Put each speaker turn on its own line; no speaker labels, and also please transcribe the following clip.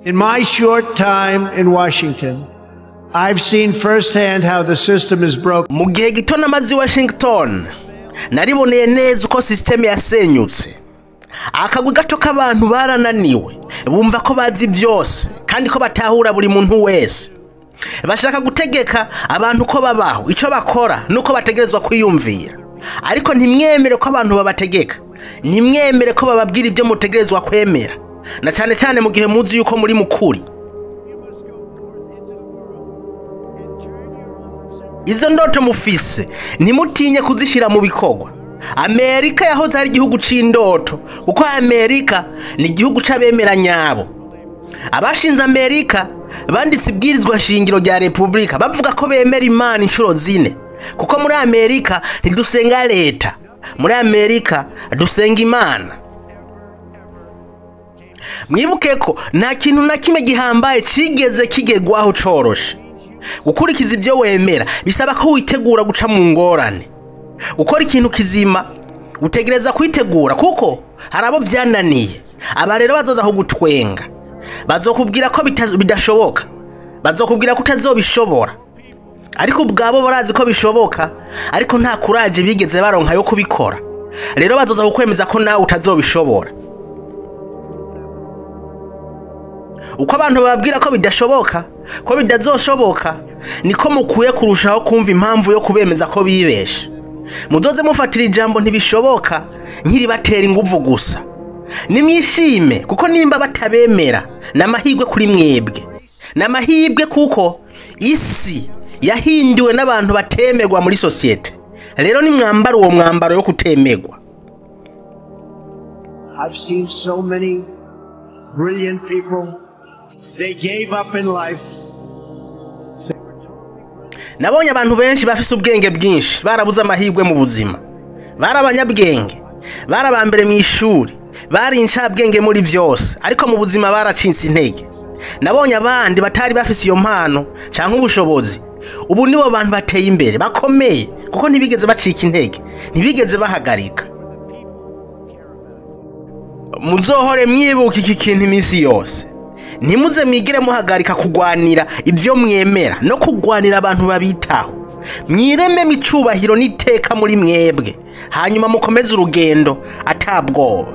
In my short time in Washington, I've seen firsthand how the system is broken.
Mu gihe gito namaze i Washington, nariboneye neza uko sisiteme yasenyutse. Akagwi gato k'abantu barananiwe, bumva ko bazi byose kandi ko batahura buri muntu wese. Bashaka gutegeka abantu ko babaho, icyo bakora nuko bategerezwa kwiyumvira. Ariko ntimwemere ko abantu babategeka, ntimwemere ko bababwira ibyo mutegerezwa kwemera, na cyane cyane mu gihe muzi yuko muri mukuri. Izo ndoto mufise ntimutinye kuzishyira mu bikorwa. Amerika yahoze ari igihugu c'indoto, kuko Amerika ni igihugu c'abemera nyabo. Abashinze Amerika banditse ibwirizwa shingiro rya Republika bavuga ko bemera Imana inshuro zine, kuko muri Amerika ntidusenga leta, muri Amerika dusenga Imana. Mwibuke ko nta kintu na kimwe gihambaye cigeze kigegwaho coroshe. Gukurikiza ibyo wemera bisaba ko witegura guca mu ngorane. Gukora ikintu kizima utegereza kwitegura, kuko hari abo byananiye. Aba rero bazoza kugutwenga, bazokubwira ko bidashoboka, bazokubwira ko utazobishobora, ariko ubwabo barazi ko bishoboka, ariko nta kuraje bigeze baronka yo kubikora. Rero bazoza kukwemeza ko nawe utazobishobora. Uko abantu bababwira ko bidashoboka, ko bidazoshoboka, niko mukwiye kurushaho kumva impamvu yo kubemeza ko bibesha. Muzoze mufatira ijambo ntibishoboka nk'iribatera inguvu gusa. Nimwishime, kuko nimba batabemera n'amahirwe kuri mwebwe, n'amahirwe kuko isi yahinduwe n'abantu batemerwa muri sosiyete. Rero nimwambara uwo mwambaro yo kutemerwa.
I've seen so many brilliant people. They gave up in life.
Nabonye abantu benshi bafise ubwenge bwinshi barabuze amahirwe mu buzima. Bari abanyabwenge, bari abambere mu ishuri, bari incabwenge muri vyose, ariko mu buzima baracitse intege. Nabonye abandi batari bafise iyo mpano canke ubushobozi, ubu nibo bantu bateye imbere bakomeye, kuko ntibigeze bacika intege, ntibigeze bahagarika. Muzohore mwibuka iki kintu iminsi yose. Ntimuze mwigire muhagarika kugwanira ibyo mwemera no kugwanira abantu babitaho. Mwireme micubahiro n'iteka muri mwebwe, hanyuma mukomeze urugendo atabwoba.